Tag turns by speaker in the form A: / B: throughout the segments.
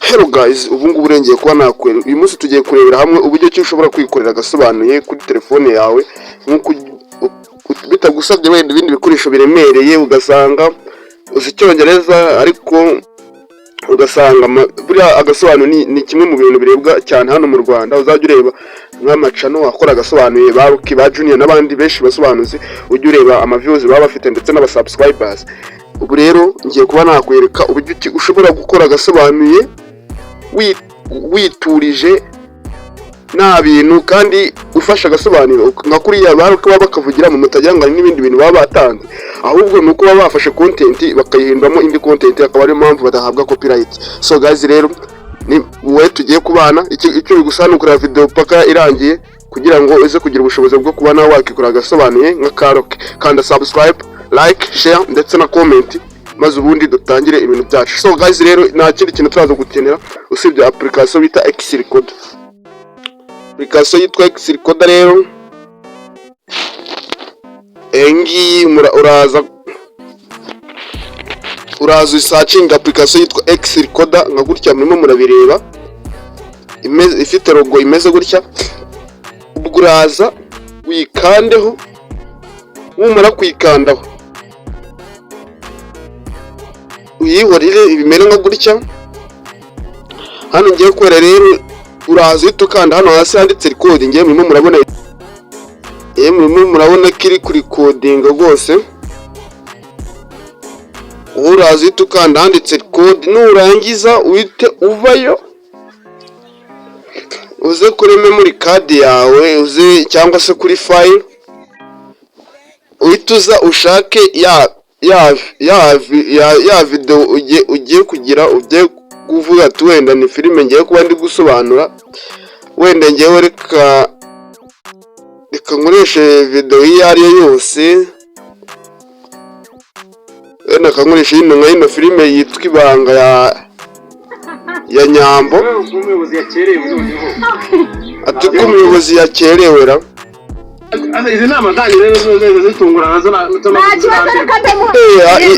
A: Hello guys, ubu ngubu urengeye kuba nakwera. Uyu munsi tugiye kurebera hamwe uburyo ki ushobora kwikorera agasobanuye kuri telefone yawe, nk'uko bitagusabye wenda ibindi bikoresho biremereye. Ugasanga uzi Icyongereza, ariko ugasanga buriya agasobanuye ni kimwe mu bintu birebwa cyane hano mu Rwanda. Uzajya ureba nk'amachannel akora agasobanuye, ba Ruki, ba Junior n'abandi benshi basobanuzi, ujya ureba amaviews baba bafite ndetse n'abasubscribers. Ubu rero ngiye kuba nakwereka uburyo ki ushobora gukora agasobanuye witurije nta bintu, kandi ufashe agasobanuro nka kuriya baba bakavugira mu mutagira ngo hari n'ibindi bintu baba batanze, ahubwo ni uko baba bafashe content bakayihinduramo indi content, akaba ariyo mpamvu badahabwa copyright. So guys, rero ni wowe tugiye kubana. Icyo bigusaba ni ukureba video paka irangiye, kugira ngo uze kugira ubushobozi bwo kuba nawe wakikora agasobanuye nka Karoke. Kanda subscribe, like, share ndetse na comment, maze ubundi dutangire ibintu byacu. So guys, rero nta kindi kintu turaza gukenera usibye application bita X Recorder. Application yitwa X Recorder rero iyi ngiyi, uraza usearchinga application yitwa X Recorder nka gutya murimo murabireba, ifite logo imeze gutya. Ubwo uraza uyikandeho. Numara kuyikandaho, uyihorere ibimere nka gutya. Hano ngiye kubera rero, uraza uhita ukanda hano hasi handitse record. Ngiye murimo murabona, murimo murabona ko iri kurecordinga rwose. Wowe uraza uhita ukanda handitse record. Nurangiza uhite uvayo, uze kuri memory card yawe, uze cyangwa se kuri file, uhite uza ushake ya video ugiye kugira, ugiye kuvuga ati wenda ni filime ngiye kuba ndi gusobanura. Wenda ngewe reka nkoreshe video iyo ari yo yose, wenda nkoresha yino, nka yino filime yitwa Ibanga ya Nyambo.
B: Ubwo umuyobozi yakerewe noneho.
A: Ati ko umuyobozi yakerewe ra?
B: Izi nama zanyu rero zo zitungurana nazo.
C: Nta kibazo, reka ndamuha.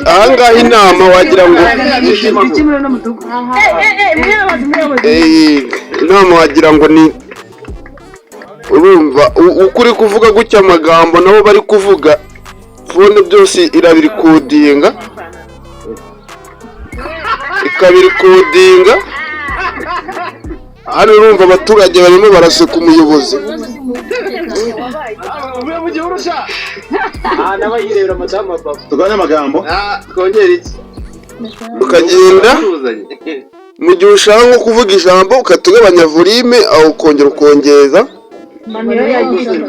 A: Ahangaha inama wagira ngo
C: Muyobozi, muyobozi.
A: Inama wagira ngo ni, urumva uko uri kuvuga gutya, amagambo nabo bari kuvuga, phone byose irabirecordinga, ikabirecordinga. Hano urumva abaturage barimo baraseka umuyobozi.
B: Uvuye mu gihuru sha. Ah, nawe yirebera madamu baba.
D: Tugabanye amagambo.
B: Ah, twongere iki?
A: Ukagenda mu gihe ushaka nko kuvuga ijambo, ugahita ugabanya volume aho, ukongera ukongeza.
C: Niyo yagiye.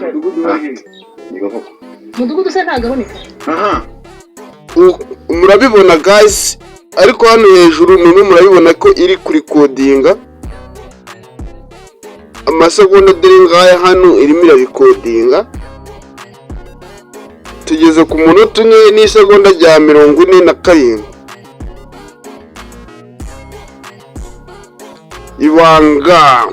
C: Mudugudu se ntabwo aboneka?
D: Aha.
A: Murabibona guys, ariko hano hejuru murimo murabibona ko iri kurecordinga amasegonda. Dore ngaya hano irimo irarecordinga, tugeze ku munota 1 n'isegonda rya 47. Ibanga,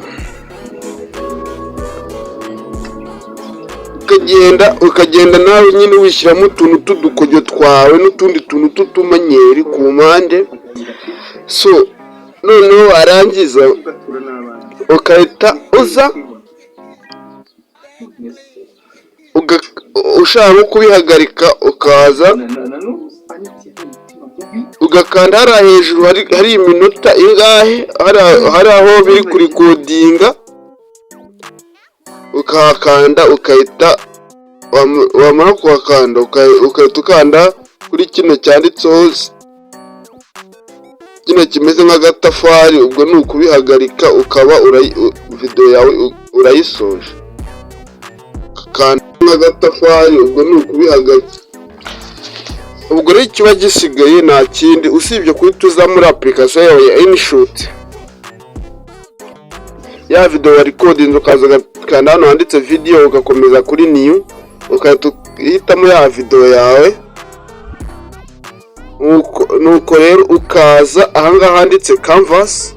A: ukagenda nawe nyine wishyiramo utuntu tw'udukoryo twawe n'utundi tuntu tw'utumanyeri ku mpande. So noneho warangiza ugahita uza ushaka nko kubihagarika, ukaza ugakanda hariya hejuru hari iminota ingahe, hari aho biri kurecordinga, ukahakanda, ukahita wamara kuhakanda ugahita ukanda kuri kino cyanditseho kino kimeze nk'agatafari. Ubwo ni ukubihagarika, ukaba video yawe urayisoje. Kanda nk'agatafari, ubwo ni ukubihagarika. Ubwo rero ikiba gisigaye nta kindi usibye guhita uza muri application yawe ya InShot, ya video wa recording, ukaza ugakanda hano handitse video, ugakomeza kuri new, ugahita uhitamo ya video yawe. Nuko rero ukaza ahangaha handitse canvas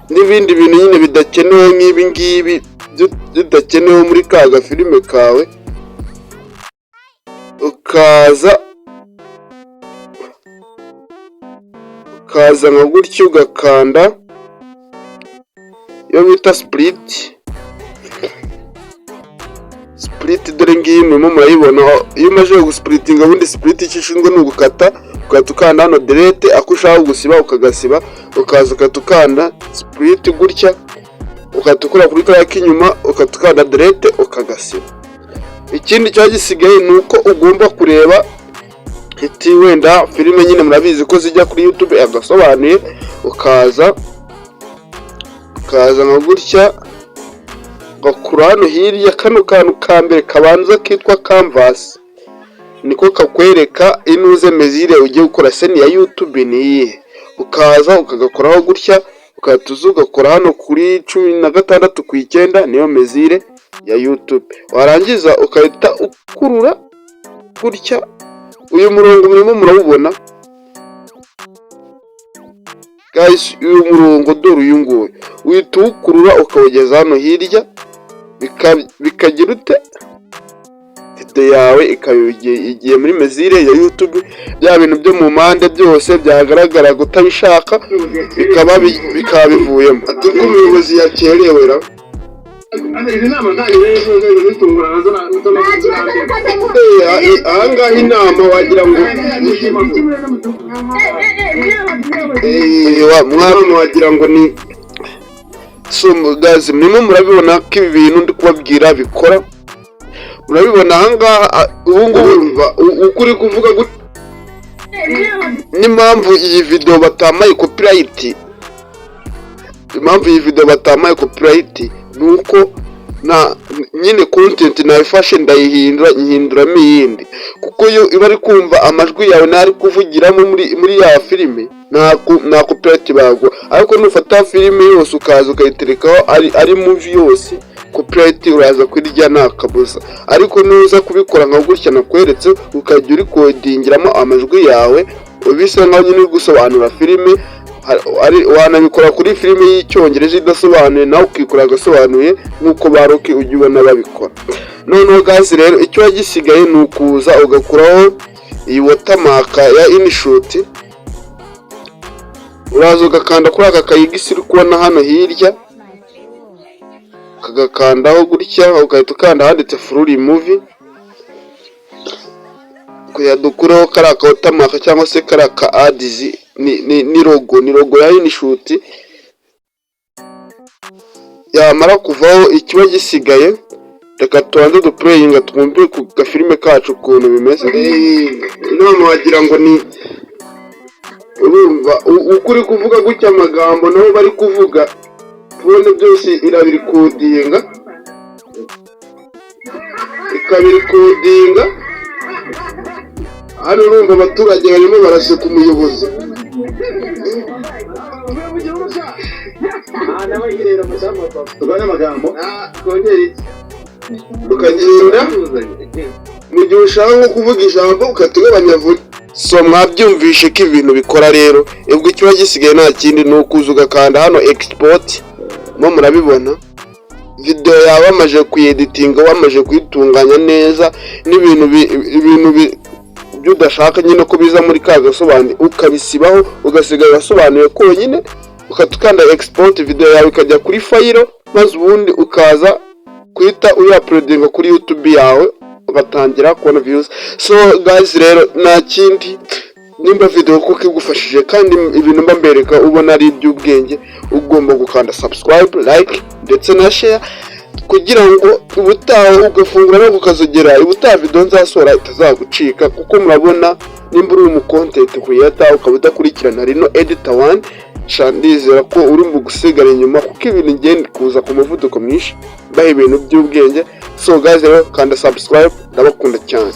A: n'ibindi bintu nyine bidakenewe nk'ibi ngibi bidakenewe muri ka gafilime kawe, ukaza Ukaza nka gutya, ugakanda iyo bita split. Split dore ngiyi, murimo murayibona. Iyo umaze gusplitinga, ubundi split icyo ishinzwe ni ugukata. Ugahita ukanda hano delete, ako ushaka gusiba ukagasiba. Ukaza ugahita ukanda split gutya, ugahita ukora kuri kariya k'inyuma, ugahita ukanda delete, ukagasiba. Ikindi cyaba gisigaye ni uko ugomba kureba iti wenda filime nyine murabizi ko zijya kuri YouTube agasobanuye. Ukaza nka gutya, ugakura hano hirya kano kantu ka mbere kabanza kitwa canvas, niko kakwereka inuze mesure ugiye gukora scene ya YouTube ni iyihe. Ukaza ukagakoraho gutya, ugahita uza ugakora hano kuri 16:9, niyo mesure ya YouTube. Warangiza ugahita ukurura gutya. Uyu murongo murimo murawubona, guys? Uyu murongo dore uyu nguyu, uhita uwukurura ukawugeza hano hirya, bikagira ute? Video yawe ikaba igiye muri mesure ya YouTube. Bya bintu byo mu mpande byose byagaragaraga utabishaka bikaba bivuyemo. Ati ko umuyobozi yakerewe ra?
B: Izi nama ntangiye rero zitungurana zo.
C: Nta kibazo, reka ndamuha.
A: Ahangaha inama wagira ngo mwana wagira ngo ni. So guys, murimo murabibona ko ibi bintu ndi kubabwira bikora. Murabibona ahangaha, ubu ngubu urumva uko uri kuvuga n'impamvu iyi video batamaye copyright. Impamvu iyi video batamaye copyright ni uko na nyine content nayifashe ndayihindura, nyihinduramo iyindi, kuko iyo iba ari kumva amajwi yawe ntari kuvugiramo muri ya filime, nta copyright bagwa. Ariko nufata filime yose ukaza ukayiterekaho ari movie yose, copyright uraza kurirya nta kabuza. Ariko nuza kubikora nka gutya nakweretse, ukajya urikodingiramo amajwi yawe, bisa nkaho nyine uri gusobanura filime, wanabikora kuri filime y'Icyongereza idasobanuye, nawe ukikora agasobanuye nk'uko ba Rocky ujya ubona babikora. Noneho guys rero, icyo gisigaye ni ukuza ugakuraho iyi watermark ya InShot. Uraza ugakanda kuri aka kayigisi uri kubona hano hirya, ukagakandaho gutya, ugahita ukanda ahanditse full movie kugira dukureho kariya ka watermark cyangwa se kariya ka ads. Ni logo ya InShot. Yamara kuvaho, ikiba gisigaye, reka tubanze duplayinga twumve ku gafilime kacu ukuntu bimeze. None wagira ngo ni urumva uko uri kuvuga gutya, amagambo nabo bari kuvuga, phone byose irabirikodinga, ikabirikodinga. Hano urumva abaturage barimo baraseka umuyobozi.
B: Aha nawe yirera mudamu wa papa. Tugabanye amagambo. Twongere iki?
A: Ukagenda mu gihe ushaka nko kuvuga ijambo ugahita ugabanya vuba. So mwabyumvishe ko ibintu bikora. Rero ubwo ikiba gisigaye nta kindi, ni ukuza ugakanda hano export. Mo murabibona, video yawe wamaze kuyeditinga, wamaze kuyitunganya neza, n'ibintu ibintu byo udashaka nyine ko biza muri ka gasobanuye ukabisibaho, ugasigara agasobanuye konyine, ukahita ukanda export, video yawe ikajya kuri file, maze ubundi ukaza guhita uyauploadinga kuri YouTube yawe, ugatangira kubona views. So guys rero, nta kindi, nimba video kuko igufashije kandi ibintu mba mbereka ubona ari iby'ubwenge, ugomba gukanda subscribe, like ndetse na share, kugira ngo ubutaha ugafungura no ukazogera, ubutaha video nzasohora itazagucika. Kuko murabona, nimba uri umu content creator ukaba udakurikirana Rino Editor One, sha ndizera ko uri mu gusigara inyuma, kuko ibintu ngenda kuza ku muvuduko mwinshi, mbaha ibintu by'ubwenge. So guys rero, kanda subscribe, ndabakunda cyane.